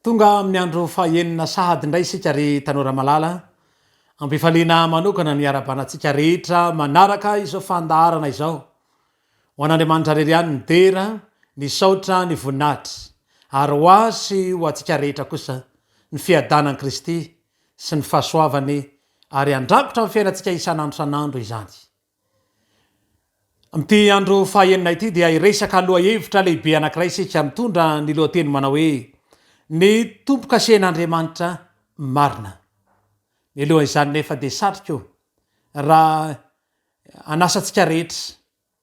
Tonga amin'ny andro fahenina sahady indray isika ry tanora malala. Ampifaliana manokana ny hiarahabana antsika rehetra manaraka izao fandaharana izao. Ho an'Andriamanitra irery ihany ny dera, ny saotra, ny voninahitra. Ary ho ahy sy ho antsika rehetra kosa ny fiadanan'i Kristy sy ny fahasoavany ary handrakotra ny fiainantsika isan'andro isan'andro izany. Amin'ity andro fahaenina ity dia hiresaka lohahevitra lehibe anankiray isika mitondra ny lohateny manao hoe Ny Tombokasen'Andriamanitra Marina. Mialohan'izany nefa dia satriko raha hanasa antsika rehetra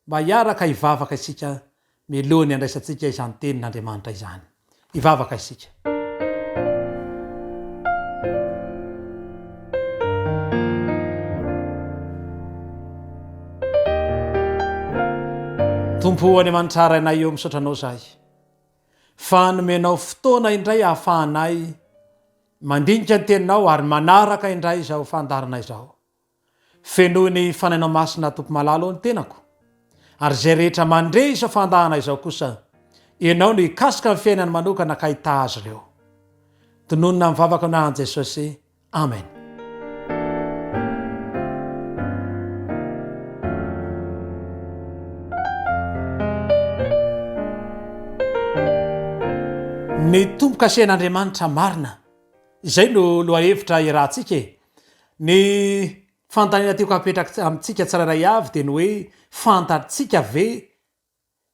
Mba hiaraka hivavaka isika mialoha ny handraisantsika izany tenin'Andriamanitra izany. Hivavaka isika. Tompo Andriamanitra Rainay ô, misaotra Anao izahay fa nomenao fotoana indray ahafahanay mandinika ny teninao ary manaraka indray izao fandaharana izao. Fenoy ny Fanahinao Masina Tompo malala ô ny tenako, ary izay rehetra mandre izao fandahana izao kosa, Ianao no hikasika ny fiainany manokana ka hitaha azy ireo. Tononina amin'ny vavaka ny anaran'i Jesosy. Amen. Ny tombo-kasen'Andriamanitra marina. Izay no lohahevitra iarahantsika e. Ny fanontaniana tiako hapetraka amintsika tsirairay avy dia ny hoe fantatsika ve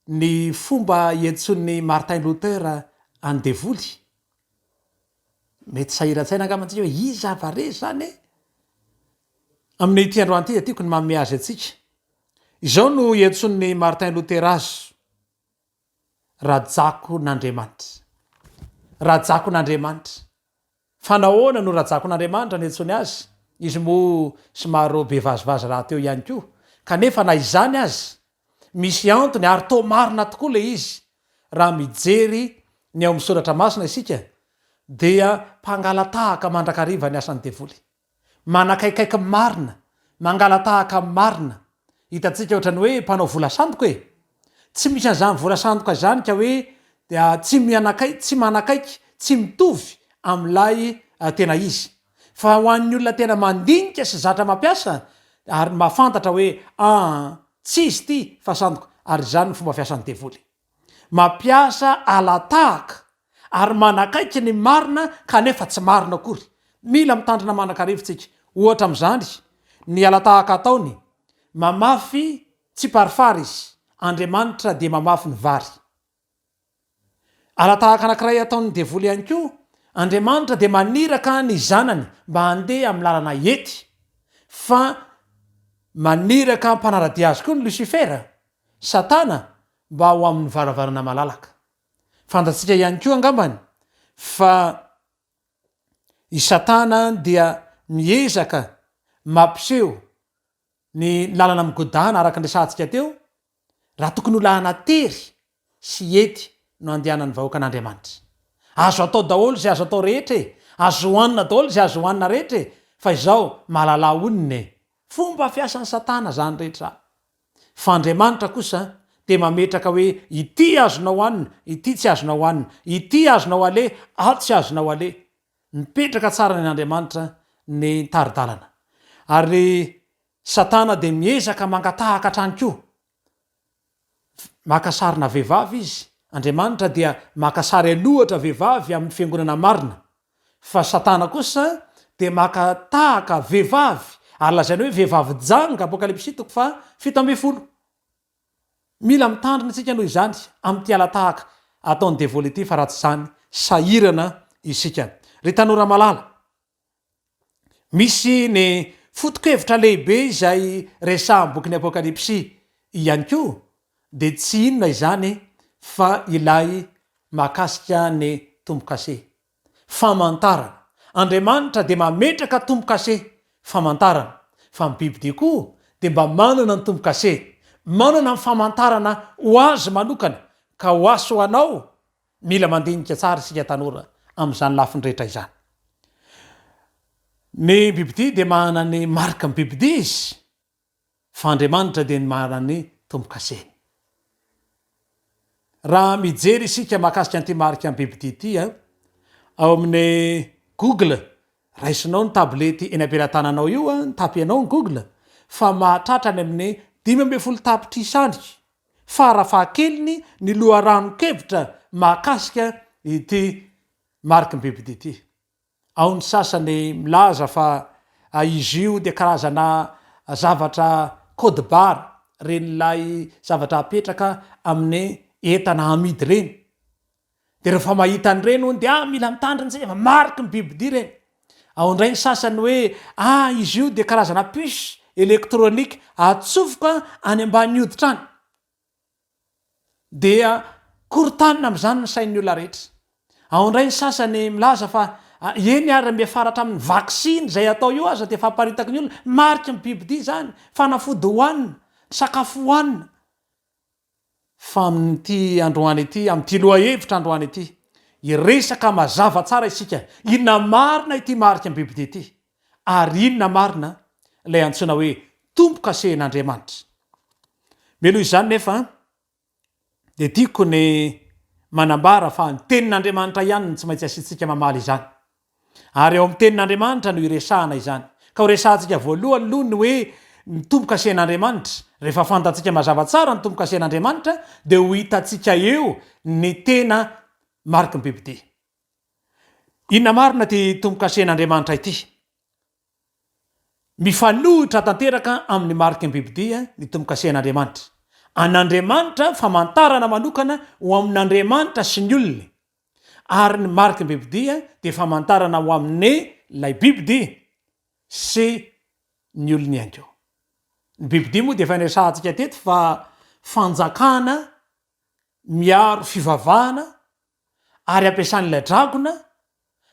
ny fomba iantsoan'i Martin Luther an'i devoly? Mety sahiran-tsaina angamba antsika hoe iza va re izany e? Amin'ity androany ity dia tiako ny manome azy antsika. Izao no iantsoan'i Martin Luther azy. Rajakon'Andriamanitra. Rajakon'Andriamanitra. Fa nahoana no Rajakon'Andriamanitra no iantsoany azy? Izy moa somary be vazivazy rahateo ihany koa. Kanefa na izany aza, misy antony ary toa marina tokoa ilay izy. Raha mijery ny ao amin'ny Soratra Masina isika dia mpangala-tahaka mandrakariva ny asan'ny devoly. Manakaikaiky marina, mangala-tahaka marina. Hitantsika ohatran'ny hoe mpanao vola sandoka e! Tsy misy an'izany vola sandoka izany ka hoe dia tsy mianakaiky, tsy manakaiky, tsy mitovy amin'ilay tena izy. Fa ho an'ny olona tena mandinika sy zatra mampiasa ary mahafantatra hoe aa tsy izy ity fa sandoka ary izany ny fomba fiasan'ny devoly. Mampiasa ala-tahaka ary manakaiky ny marina kanefa tsy marina akory. Mila mitandrina mandrakariva isika. Ohatra amin'izany, ny ala-tahaka ataony, mamafy tsiparifary izy, Andriamanitra dia mamafy ny vary. Ala-tahaka anankiray ataon'ny devoly ihany koa, Andriamanitra dia maniraka ny zanany mba handeha amin'ny lalana ety, fa maniraka mpanara-dia azy koa ny Losifera, Satana, mba ho amin'ny varavarana malalaka. Fantatsika ihany koa angambany fa i Satana dia miezaka mampiseho ny lalana migodàna araka ny resahantsika teo, raha tokony ho lalana tery sy hety no andehanan'ny vahoakan'Andriamanitra. Azo atao daholo izay azo atao rehetra e! Azo hohanina daholo izay azo hohanina rehetra e! Fa izao, mahalala honina e! Fomba fiasan'i Satana izany rehetra izany. Fa Andriamanitra kosa dia mametraka hoe ity azonao hanina, ity tsy azonao hanina, ity azonao aleha, ato tsy azonao aleha. Mipetraka tsara ny an'Andriamanitra ny tari-dalana. Ary Satana dia miezaka mangatahaka hatrany koa. Maka sarina vehivavy izy. Andriamanitra dia maka sary an'ohatra vehivavy amin'ny fiangonana marina. Fa Satana kosa dia maka tahaka vehivavy ary lazaina hoe vehivavy janga, Apokalypsy toko faha 17. Mila mitandrina isika noho izany amin'ity ala-tahaka ataon'ny devoly ity fa raha tsy izany sahirana isika. Ry tanora malala, misy ny foto-kevitra lehibe izay resahan'ny bokin'ny Apokalypsy ihany koa dia tsy inona izany fa ilay mahakasika ny tombo-kase. Famantarana. Andriamanitra dia mametraka tombo-kase, famantarana. Fa ny bibidia koa dia mba manana ny tombo-kase, manana ny famantarana ho azy manokana, ka ho ahy sy ho anao, mila mandinika tsara isika tanora amin'izany lafiny rehetra izany. Ny bibidia dia manana ny mariky ny bibidia izy. Fa Andriamanitra dia ny marina ny tombo-kaseny. Raha mijery isika mahakasika an'ity marika ny bibidia ity, ao Ao amin'ny Google, raisinao ny tablety eny am-pelatananao io, tapenao ny Google, fa mahatratra any amin'ny 15 tapitrisa any fara fahakeliny ny loharanon-kevitra mahakasika ity mariky ny bibidia ity. Ao ny sasany milaza fa izy io dia karazana zavatra code barre, ireny ilay zavatra apetraka amin'ny entana amidy ireny. Dia rehefa mahita an'ireny hono dia ah mila mitandrina isika fa mariky ny bibidia ireny. Ao indray ny sasany hoe ah izy io dia karazana puce électronique atsofoka any ambany hoditra any. Dia korontanina amin'izany ny sain'ny olona rehetra. Ao indray ny sasany milaza fa eny ary miafara hatramin'ny vaksiny izay atao io aza dia efa aparitaky ny olona, mariky ny bibidia izany, fanafody hohanina, sakafo hohanina. Fa amin'ity androany ity, amin'ity lohahevitra androany ity, hiresaka mazava tsara isika, inona marina ity marika ny bibidia ity, ary inona marina ilay antsoina hoe tombo-kasehin'Andriamanitra. Mialoha izany nefa, dia tiako ny manambara fa ny Tenin'Andriamanitra ihany no tsy maintsy asiantsika mamaly izany. Ary ao amin'ny Tenin'Andriamanitra no iresahana izany. Ka horesahantsika voalohany aloha ny hoe ny tombo-kasen'Andriamanitra. Rehefa fantatsika mazava tsara ny tombo-kasen'Andriamanitra, dia ho hitantsika eo ny tena mariky ny bibidia. Inona marina ity tombo-kasen'Andriamanitra ity? Mifanohitra tanteraka amin'ny mariky ny bibidia ny tombo-kasen'Andriamanitra. An'Andriamanitra, famantarana manokana ho amin'Andriamanitra sy ny olony. Ary ny mariky ny bibidia dia famantarana ho amin' ilay bibidia sy ny olony ihany koa. Ny bibidia moa dia efa niresahantsika teto fa fanjakana miaro fivavahana ary ampiasain'ilay dragona,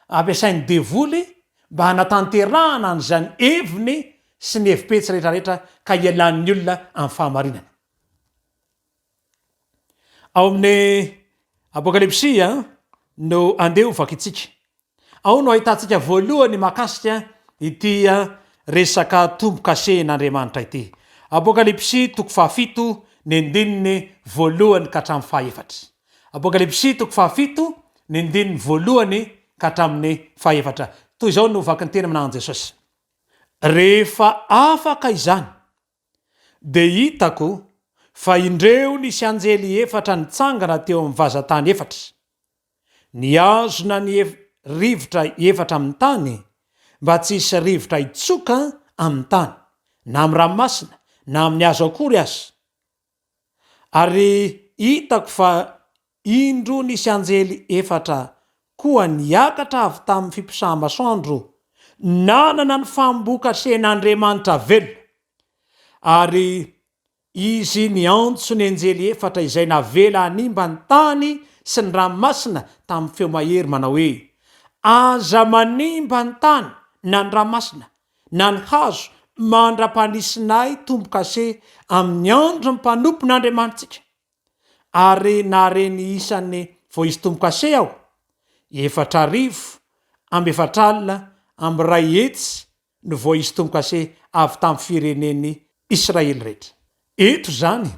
ampiasain'ny devoly mba hanatanterahana an'izany heviny sy ny hevi-petsy rehetrarehetra ka hialan'ny olona amin'ny fahamarinana. Ao amin'ny Apokalypsy no andeha ho vakintsika. Ao no ahitantsika voalohany mahakasika ity resaka tombo-kasehin'Andriamanitra ity. Apokalypsy toko fahafito ny andininy voalohany ka hatramin'ny fahefatra. Apokalypsy toko fahafito ny andininy voalohany ka hatramin'ny fahefatra. Toy izao no vakin'ny teny amin'An'i Jesosy. Rehefa afaka izany, Dia hitako fa indreo nisy anjely efatra nitsangana teo amin'ny vazan-tany efatra, nihazona ny rivotra efatra amin'ny tany, mba tsy hisy rivotra hitsoka amin'ny tany, na amin'ny ranomasina, na amin'ny hazo akory aza. Ary hitako fa Indro nisy anjely efatra koa niakatra avy tamin'ny fiposaha-masoandro, nanana ny fambokasen'Andriamanitra velona. Ary izy niantso ny anjely efatra izay navela hanimba ny tany sy ny ranomasina tamin'ny feo mahery manao hoe, Aza manimba ny tany na ny ranomasina na ny hazo mandra-panisinay tombo-kase amin'ny andron'ny mpanompon'Andriamanitsika. Ary nahare ny isan'ny voizy tombo-kase aho, 144 000 no voizy tombo-kase avy tamin'ny firenen'i Israely rehetra. Eto izany,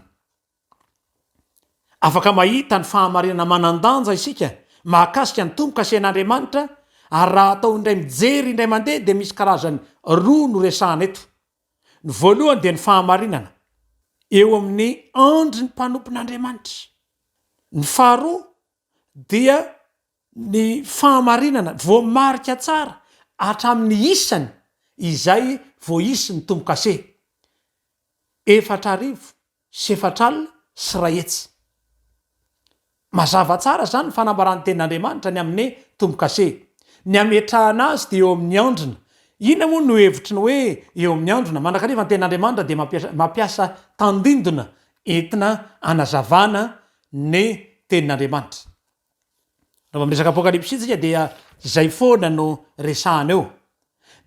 afaka mahita ny fahamarinana manan-danja isika mahakasika ny tombo-kasen'Andriamanitra, ary raha atao indray mijery indray mandeha dia misy karazany roa no resahana eto. Ny voalohany dia ny fahamarinana eo amin'ny andrin'ny mpanompon'Andriamanitra. Ny faharoa dia ny fahamarinana voamarika tsara hatramin'ny isany izay voaisy ny tombo-kase, 144 000. Mazava tsara izany ny fanambaran'ny Tenin'Andriamanitra ny amin'ny tombo-kase. Ny hametrahana azy dia eo amin'ny andrina. Inona moa no hevitry ny hoe eo amin'ny andrina? Mandrakariva ny Tenin'Andriamanitra dia mampiasa mampiasa tandindona entina hanazavana ny Tenin'Andriamanitra. Raha vao miresaka Apokalypsy isika dia izay foana no resahana eo.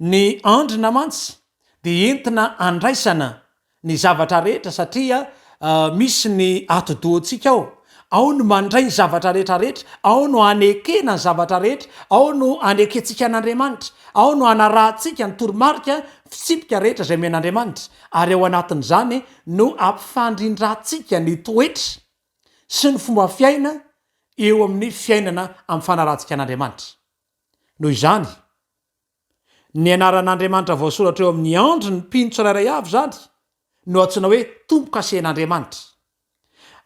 Ny andrina mantsy dia entina andraisana ny zavatra rehetra satria misy ny atidohantsika ao. Ao no mandray ny zavatra rehetra rehetra, ao no anekena ny zavatra rehetra, ao no anekentsika an'Andriamanitra, ao no anarahantsika ny toromarika, fitsipika rehetra izay omen'Andriamanitra, ary ao anatin'izany no ampifandrindrantsika ny toetra sy ny fomba fiaina eo amin'ny fiainana amin'ny fanarahantsika an'Andriamanitra. Noho izany, ny anaran'Andriamanitra voasoratra eo amin'ny andry ny mpino tsirairay avy izany no antsoina hoe tombo-kasen'Andriamanitra.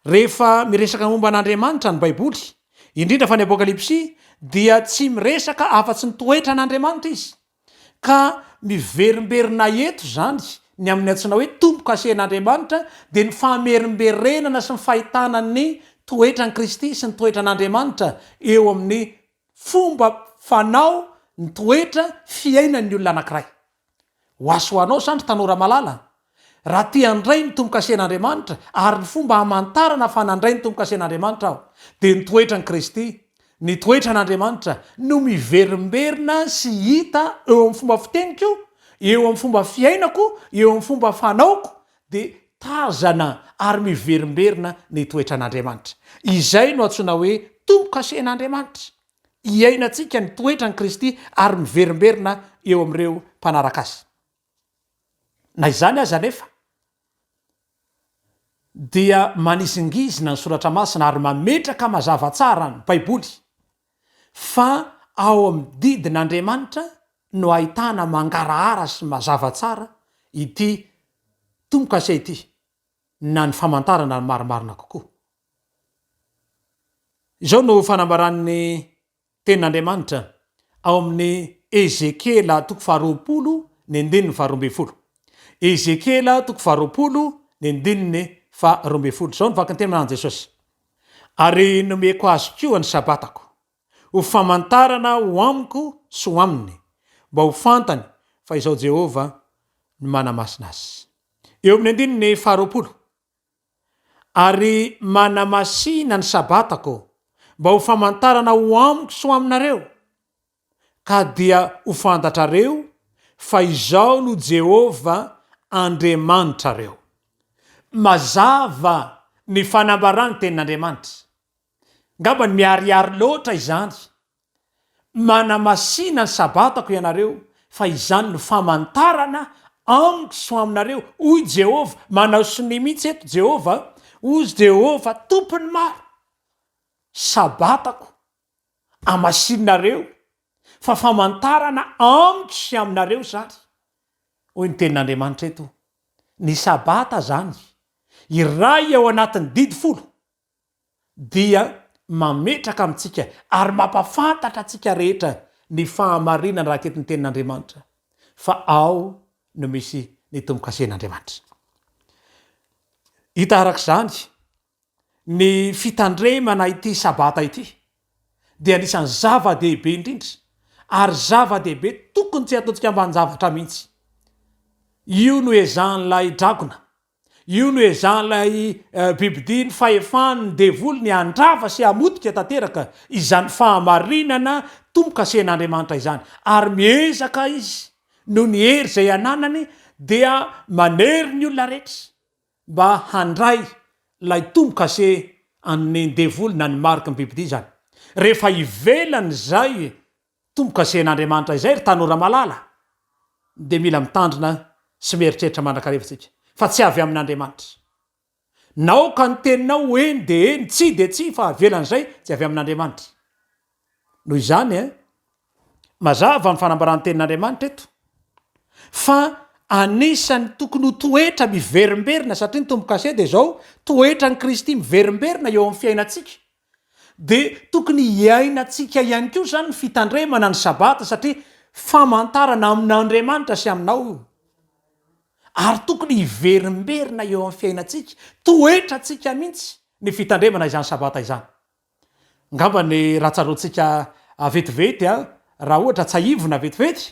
Rehefa miresaka momba an'Andriamanitra ny Baiboly, indrindra fa ny Apokalypsy, dia tsy miresaka afa-tsy ny toetran'Andriamanitra izy. Ka miverimberina eto izany ny amin'ny antsoina hoe tombo-kasen'Andriamanitra, dia ny famerimberenana sy ny fahitana ny toetran'i Kristy sy ny toetran'Andriamanitra eo amin'ny fomba fanao, ny toetra fiainan'ny olona anankiray. Ho ahy sy ho anao izany ry tanora malala, raha te handray ny tombo-kasen'Andriamanitra, ary ny fomba hamantarana fa nandray ny tombo-kasen'Andriamanitra aho, dia ny toetran'i Kristy, ny toetran'Andriamanitra, no miverimberina sy hita eo amin'ny fomba fiteniko, eo amin'ny fomba fiainako, eo amin'ny fomba fanaoko, dia tazana ary miverimberina ny toetran'Andriamanitra. Izay no antsoina hoe tombo-kasen'Andriamanitra. Iainantsika ny toetran'i Kristy ary miverimberina eo amin'ireo mpanaraka azy. Na izany aza anefa, dia manizingizina ny Soratra Masina ary mametraka mazava tsara ny Baiboly fa ao amin'ny didin'Andriamanitra no ahitana mangarahara sy mazava tsara ity tombo-kase ity, na ny famantarana ny marimarina kokoa. Izao no fanambaran'ny Tenin'Andriamanitra ao amin'ny Ezekiela toko faharoapolo ny andininy faharoambinifolo. Ezekiela toko faharoapolo ny andininy faharoambinifolo. Izao no vakin-teny manan'i Jesosy, Ary nomeko azy koa ny Sabatako, ho famantarana ho amiko sy ho aminy, mba ho fantany fa Izaho Jehovah no manamasina azy. Eo amin'ny andininy faharoapolo, Ary manamasina ny Sabatako mba ho famantarana ho amiko sy ho aminareo, ka dia ho fantatrareo fa Izaho no Jehovah Andriamanitrareo. Mazava ny fanambaran'ny Tenin'Andriamanitra. Angamba ny miharihary loatra izany. Manamasina ny Sabatako ianareo, fa izany no famantarana amiko sy ho aminareo, hoy Jehovah. Manao sonia mihitsy eto Jehovah, hoy Jehovah Tompon'ny maro, Sabatako amasininareo, fa famantarana amiko sy aminareo izany. Hoy ny tenin'Andriamanitra eto, ny Sabata izany, iray ao anatin'ny didy folo, dia mametraka amintsika ary mampafantatra antsika rehetra ny fahamarinana raketin'ny Tenin'Andriamanitra fa ao no misy ny tombo-kasen'Andriamanitra. Hita araka izany ny fitandremana ity Sabata ity dia anisan'ny zava-dehibe indrindra ary zava-dehibe tokony tsy hataontsika ambanin-javatra mihitsy. Io no ezahan'ilay dragona Io no ezahan'ilay bibidia ny fahefan'ny devoly ny handrava sy hamotika tanteraka izany fahamarinana tombo-kasen'Andriamanitra izany. Ary miezaka izy noho ny hery izay ananany dia manery ny olona rehetra mba handray ilay tombo-kase an'ny devoly na ny mariky ny bibidia izany. Rehefa ivelan'izay Tombo-kasen'Andriamanitra izay ry tanora malala dia mila mitandrina sy mieritreritra mandrakariva isika fa tsy avy amin'Andriamanitra. Naoka ny teninao ho eny dia eny, tsia dia tsia fa avelan'izay tsy avy amin'Andriamanitra. Noho izany, mazava ny fanambaran'ny tenin'Andriamanitra eto fa anisan'ny tokony ho toetra miverimberina satria ny tombo-kase dia izao toetran'i Kristy miverimberina eo amin'ny fiainantsika. Dia tokony hiainantsika ihany koa izany ny fitandremana ny Sabata satria famantarana amin'Andriamanitra sy aminao io. Ary tokony hiverimberina eo amin'ny fiainantsika, toetrantsika mihitsy ny fitandremana izany Sabata izany. Angamba ny raha tsaroantsika vetivety, raha ohatra tsahivina vetivety,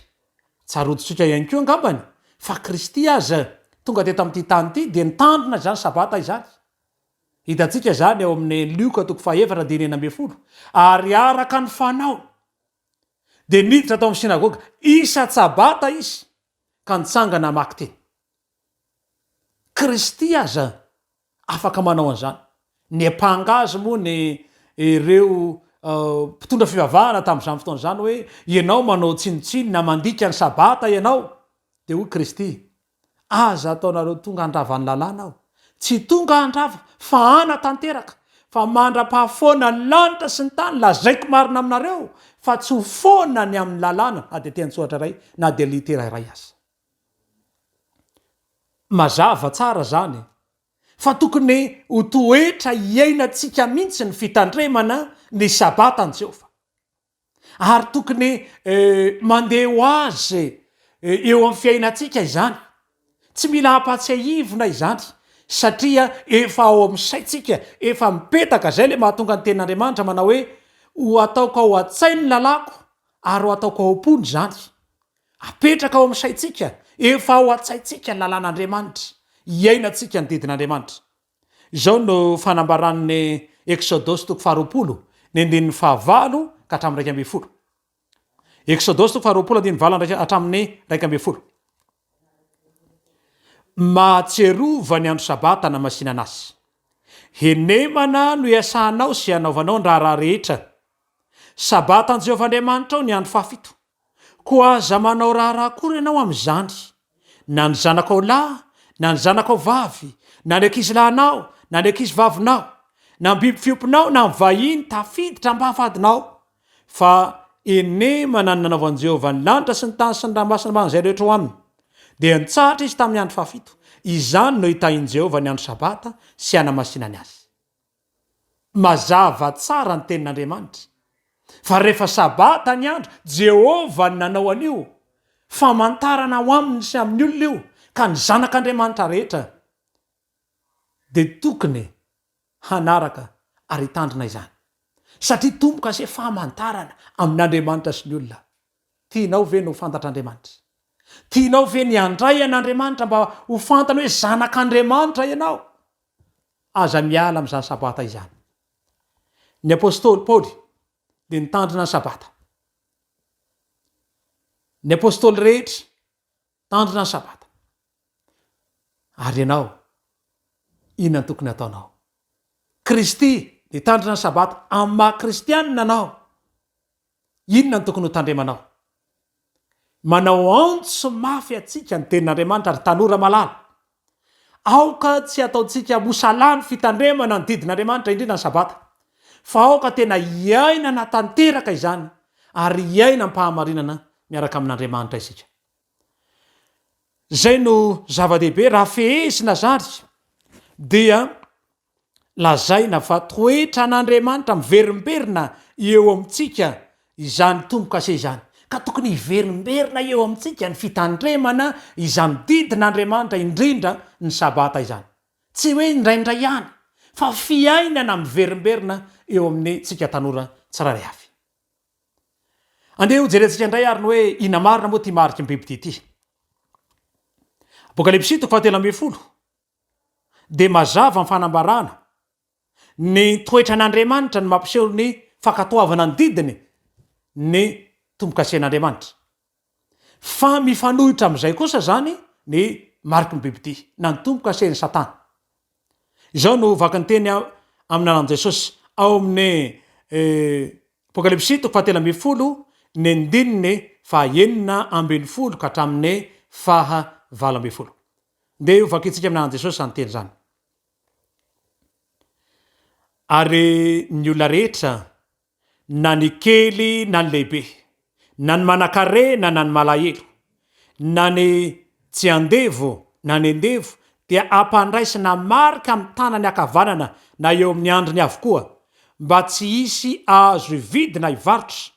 tsaroantsika ihany koa angambany fa Kristy aza tonga teto amin'ity tany ity dia nitandrina izany Sabata izany. Hitantsika izany ao amin'ny Lioka toko fahaefatra andininy 16, Ary araka ny fanaony, dia niditra tao amin'ny synagoga isan-tsabata izy ka nitsangana hamaky teny. Kristy aza afaka manao an'izany. Niampanga azy moa ny ireo mpitondra fivavahana tamin'izany fotoana izany hoe, Ianao manao tsinontsinona, mandika ny Sabata ianao. Dia hoy Kristy, Aza ataonareo tonga handrava ny lalàna aho. Tsy tonga handrava, fa hanatanteraka. Fa mandra-pahafoana ny lanitra sy ny tany, lazaiko marina aminareo, fa tsy ho foana ny amin'ny lalàna na dia teny-tsoratra iray na dia litera iray aza. Mazava tsara izany fa tokony ho toetra iainantsika mihitsy ny fitandremana ny Sabatan'i Jehovah. Ary tokony mandeha ho azy eo amin'ny fiainantsika izany. Tsy mila ampahatsiahivina izany satria efa ao amin'ny saintsika, efa mipetaka. Izay ilay mahatonga ny tenin'Andriamanitra manao hoe, Ho ataoko ao an-tsainy ny lalàko ary ho ataoko ao am-pony izany. Apetraka ao amin'ny saintsika, efa ao an-tsaintsika ny lalàn'Andriamanitra, iainantsika ny didin'Andriamanitra. Izao no fanambaran'ny Eksodosy toko faharoapolo, ny andininy fahavalo ka hatramin'ny 11. Eksodosy toko faharoapolo andininy valo hatramin'ny 11. Mahatsiarova ny andro Sabata hanamasinana azy. Henemana no iasanao sy anaovanao ny raharaha rehetra. Sabatan'i Jehovah Andriamanitrao ny andro fahafito. Koa aza manao raharaha akory ianao amin'izany, na ny zanakao lahy, na ny zanakao vavy, na ny ankizilahinao, na ny ankizivavinao, na ny biby fiompinao, na ny vahiny tafiditra am-bavahadinao. Fa henemana ny nanaovan'i Jehovah ny lanitra sy ny tany sy ny ranomasina mbamin'izay rehetra ao aminy. Dia nitsahatra izy tamin'ny andro fahafito. Izany no hitahian'i Jehovah ny andro Sabata sy hanamasinany azy. Mazava tsara ny Tenin'Andriamanitra, fa rehefa Sabata ny andro, Jehovah no nanao an'io, famantarana ho aminy sy amin'ny olona io, ka ny zanak'Andriamanitra rehetra dia tokony hanaraka ary hitandrina izany, satria tombo-kase famantarana amin'Andriamanitra sy ny olona. Tianao ve ny ho fantatr'Andriamanitra? Tianao ve ny handray an'Andriamanitra mba ho fantany hoe zanak'Andriamanitra ianao? Aza miala amin'izany Sabata izany. Ny apostoly Paoly dia nitandrina ny Sabata. Ny apostoly rehetra nitandrina ny Sabata. Ary ianao, inona no tokony hataonao? Kristy nitandrina ny Sabata amin'ny maha kristianina anao. Inona no tokony hotandremanao? Manao antso mafy antsika ny Tenin'Andriamanitra, ry tanora malala. Aoka tsy hataontsika mosalahy ny fitandremana ny didin'Andriamanitra, indrindra ny Sabata, fa aoka tena hiainana tanteraka izany ary hiaina am-pahamarinana miaraka amin'Andriamanitra isika. Izay no zava-dehibe. Raha fehezina izany dia Lazaina fa toetran'Andriamanitra miverimberina eo amintsika izany tombo-kase izany, ka tokony hiverimberina eo amintsika ny fitandremana izany didin'Andriamanitra, indrindra ny Sabata izany. Tsy hoe indraindray ihany, fa fiainana miverimberina eo amintsika tanora tsirairay avy. Andeha hojerentsika indray ary ny hoe inona marina moa ity mariky ny bibidia ity. Apokalypsy toko fahatelo ambin'ny folo. dia mazava ny fanambarana, ny toetran'Andriamanitra no mampiseho ny fankatoavana ny didiny, ny tombokasen'Andriamanitra. Fa mifanohitra amin'izay kosa izany ny mariky ny bibidia, na ny tombokasen'i Satana. Izao no vakin-teny amin'ny anaran'i Jesosy ao amin'ny Apokalypsy toko fahatelo ambin'ny folo ny andininy faha-16 ka hatramin'ny faha-18. Ndeha ho vakintsika amin'ny anaran'i Jesosy izany teny izany. Ary ny olona rehetra, na ny kely na ny lehibe, na ny manankarena na ny malahelo, na ny tsy andevo na ny andevo, dia ampandraisina marika amin'ny tanany ankavanana na eo amin'ny andriny avokoa, mba tsy hisy azo hividy na hivarotra,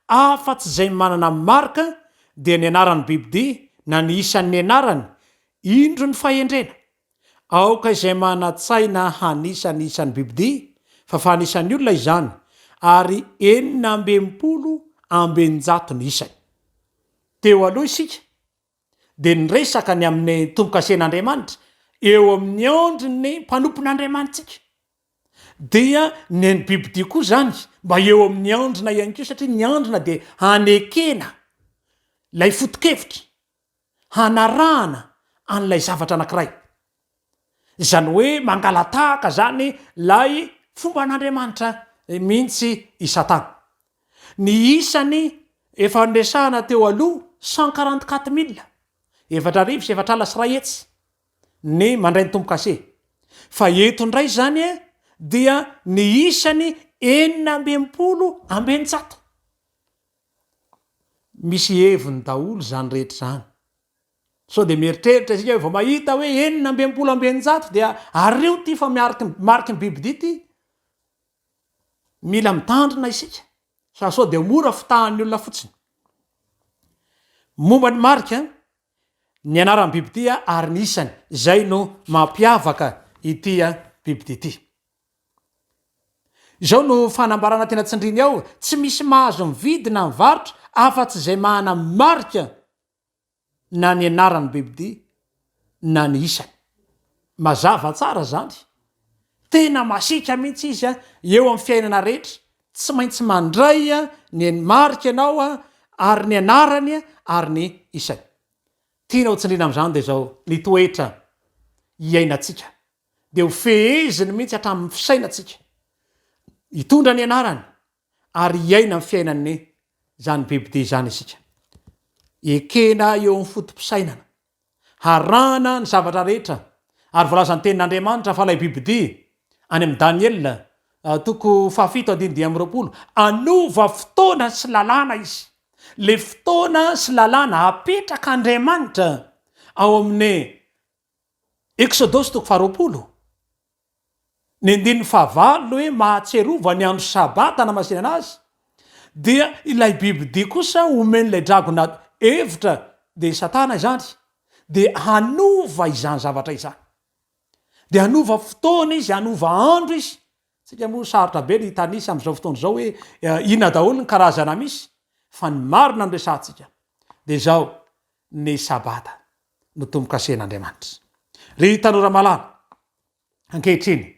afa-tsy izay manana marika dia ny anaran'ny bibidia na ny isan'ny anarany, indro ny fahendrena. Aoka izay manan-tsaina hanisa ny isan'ny bibidia, fa fanisan'ny olona izany, ary 666 ny isany. Teo aloha isika dia niresaka ny amin'ny tombo-kasen'Andriamanitra eo amin'ny andrin'ny mpanompon'Andriamanitsika. Dia ny an'ny bibidia koa izany mba eo amin'ny andrina ihany koa satria ny andrina dia hanekena ilay foto-kevitra, hanarahana an'ilay zavatra anankiray. Izany hoe mangala-tahaka izany ilay fomban'Andriamanitra mihitsy i Satana. Ny isany efa noresahana teo aloha 144 mille, 41 400, ny mandray ny tombo-kase. Fa eto indray izany. dia ny isany 666. Misy heviny daholo izany rehetra izany. Sao dia mieritreritra isika hoe vao mahita hoe 666 dia ario ity fa mariky ny bibidia ity. Mila mitandrina isika fa sao dia mora fitahan'ny olona fotsiny. Momba ny marika, ny anaran'ny bibidia ary ny isany, izay no mampiavaka ity bibidia ity. Izao no fanambarana tena tsindriny ao, tsy misy mahazo mividy na mivarotra afa-tsy izay manana marika na ny anaran'ny bibidia na ny isany. Mazava tsara izany. Tena masiaka mihitsy izy eo amin'ny fiainana rehetra. Tsy maintsy mandray ny marika ianao ary ny anarany ary ny isany. Tiana ho tsindriana amin'izany dia izao, ny toetra iainantsika dia ho feheziny mihitsy hatramin'ny fisainantsika. Hitondra ny anarany ary hiaina ny fiainan'ny izany bibidia izany isika. Ekena eo amin'ny foto-pisainana. Harahana ny zavatra rehetra ary voalazan'ny tenin'Andriamanitra fa ilay bibidia any amin'i Daniela toko fahafito andininy 25, hanova fotoana sy lalàna izy. Ilay fotoana sy lalàna apetrak'Andriamanitra ao amin'ny Eksodosy toko faharoapolo, ny andininy fahavalo hoe mahatsiarova ny andro sabata hanamasinana azy, dia ilay bibidia kosa omen'ilay dragona hevitra, dia i Satana izany, dia hanova izany zavatra izany. Dia hanova fotoana izy, hanova andro izy. Tsika moa sarotra be ny hitanisa amin'izao fotoana izao hoe inona daholo ny karazana misy, fa ny marina no resahantsika. Dia izao, ny sabata no tombo-kasen'Andriamanitra. Ry tanora malala, ankehitriny,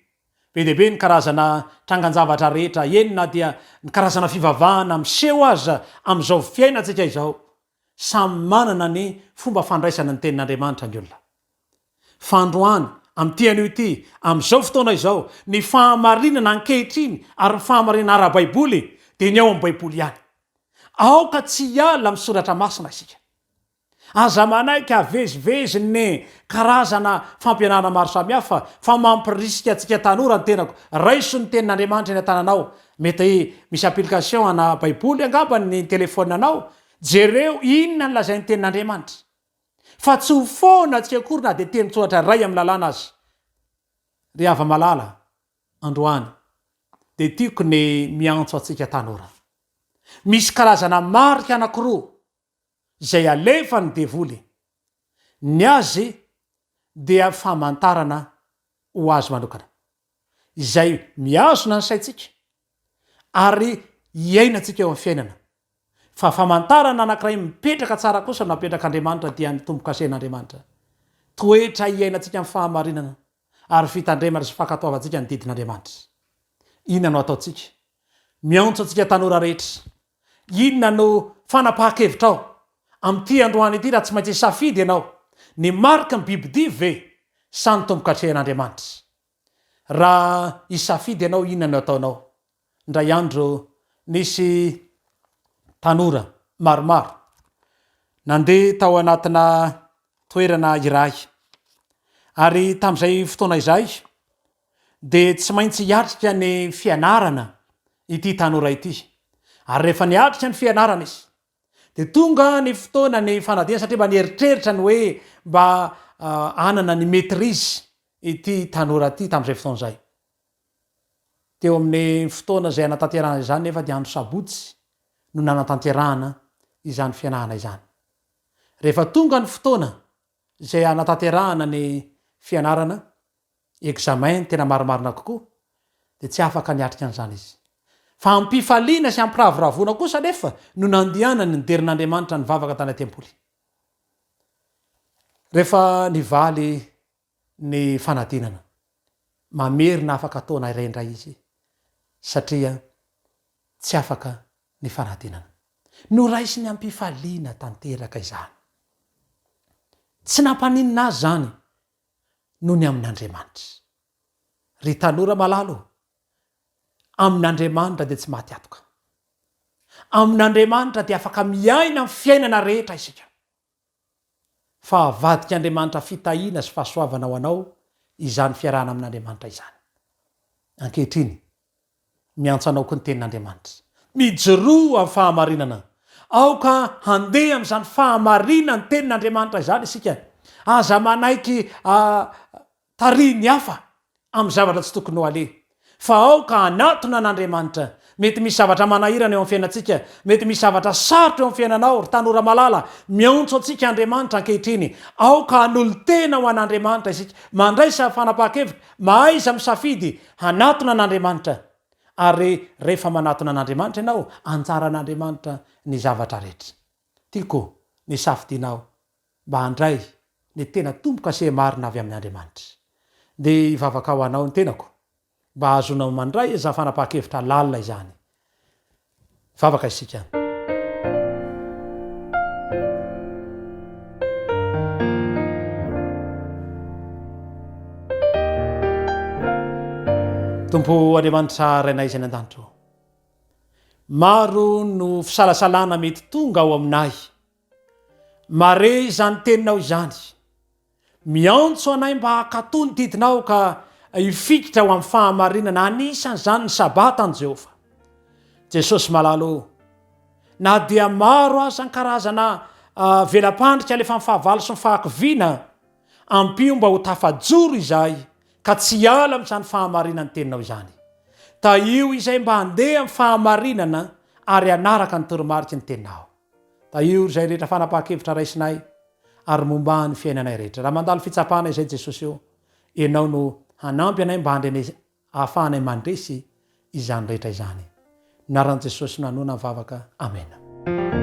be dia be ny karazana trangan-javatra rehetra, eny na dia ny karazana fivavahana miseho aza amin'izao fiainantsika izao, samy manana ny fomba fandraisana ny Tenin'Andriamanitra ny olona. Fa androany, amin'ity anio ity, amin'izao fotoana izao, ny fahamarinana ankehitriny ary ny fahamarinana ara-baiboly dia ny ao amin'ny Baiboly ihany. Aoka tsy hiala amin'ny Soratra Masina isika. Aza manaiky havezivezin'ny karazana fampianarana maro samihafa fa mampirisika antsika tanora ny tenako. Raiso ny Tenin'Andriamanitra eny an-tananao. Mety misy application ana Baiboly angamba ny telefaoninanao. Jereo inona no lazain'ny Tenin'Andriamanitra. Fa tsy ho foana tsy akory na dia tenin-tsoratra iray amin'ny lalàna aza. Ry hava-malala, androany dia tiako ny miantso antsika tanora. Misy karazana marika anankiroa izay alefan'ny devoly, ny azy dia famantarana ho azy manokana, izay mihazona ny saintsika ary iainantsika eo amin'ny fiainana, fa famantarana anankiray mipetraka tsara kosa no apetrak'Andriamanitra dia ny tombo-kasen'Andriamanitra, toetra iainantsika amin'ny fahamarinana ary fitandremana sy fankatoavantsika ny didin'Andriamanitra. Inona no ataontsika? Miantso antsika tanora rehetra Inona no fanapahan-kevitrao amin'ity androany ity raha tsy maintsy hisafidy ianao, ny mariky ny bibidia ve sa ny tombo-katrehan'Andriamanitra? Raha hisafidy ianao inona no ataonao? Indray andro nisy tanora maromaro nandeha tao anatina toerana iray ary tamin'izay fotoana izay dia tsy maintsy hiatrika ny fianarana ity tanora ity. Ary rehefa niatrika ny fianarana izy, dia tonga ny fotoana ny fanadinana satria mba nieritreritra ny hoe mba hanana ny maitrise ity tanora ity tamin'izay fotoana izay. Teo amin'ny fotoana izay hanatanterahana izany nefa dia andro sabotsy no nanatanterahana izany fianarana izany. Rehefa tonga ny fotoana izay hanatanterahana ny fianarana, examen tena marimarina kokoa, dia tsy afaka niatrika an'izany izy. Fa am-pifaliana sy am-piravoravoana kosa anefa no nandehanany niderina an'Andriamanitra nivavaka tany an-tempoly. Rehefa nivaly ny fanadinana, mamerina afaka taona iray indray izy satria tsy afaka ny fanadinana. Noraisiny am-pifaliana tanteraka izany. Tsy nampaninona azy izany noho ny amin'Andriamanitra. Ry tanora malala ô, amin'Andriamanitra dia tsy maty antoka. Amin'Andriamanitra dia afaka miaina amin'ny fiainana rehetra isika. Fa avadik'Andriamanitra fitahiana sy fahasoavana ho anao izany fiarahana amin'Andriamanitra izany. Ankehitriny, miantso anao koa ny Tenin'Andriamanitra. Mijoroa amin'ny fahamarinana. Aoka handeha amin'izany fahamarinan'ny Tenin'Andriamanitra izany isika. Aza manaiky tarihin'ny hafa amin'ny zavatra tsy tokony ho aleha. Fa aoka hanatona an'Andriamanitra. Mety misy zavatra manahirana eo amin'ny fiainantsika. Mety misy zavatra sarotra eo amin'ny fiainanao, ry tanora malala. Miantso antsika Andriamanitra ankehitriny. Aoka hanolo-tena ho an'Andriamanitra isika. Mandraisa fanapahan-kevitra. Mahaiza misafidy hanatona an'Andriamanitra. Ary rehefa manatona an'Andriamanitra ianao, anjaran'Andriamanitra ny zavatra rehetra. Tiako ny safidinao mba handray ny tena tombo-kase marina avy amin' Andriamanitra. Dia hivavaka ho anao ny tenako mba hahazoanao mandray izany fanapahan-kevitra lalina izany. Hivavaka isika. Tompo Andriamanitra Rainay izay any an-danitra ô, maro no fisalasalana mety tonga ao aminay Mare izany teninao izany. Miantso anay mba hankatò ny didinao ka hifikitra ho amin'ny fahamarinana, anisan'izany ny Sabata an'i Jehovah. Jesosy malala ô, na dia maro aza ny karazana vela-pandrika alefan'ny fahavalo sy ny fahakiviana, ampio mba ho tafajoro izahay ka tsy hiala amin'izany fahamarinan'ny teninao izany. Tahio izay mba handeha amin'ny fahamarinana ary hanaraka ny toromariky ny teninao. Tahio izay rehetra fanapahan-kevitra raisinay ary momba ny fiainanay rehetra. Raha mandalo fitsapana izay Jesosy ô, Ianao no hanampy anay mba handrene ahafahanay mandresy izany rehetra izany. Anaran'i Jesosy no hanoana ny vavaka. Amena.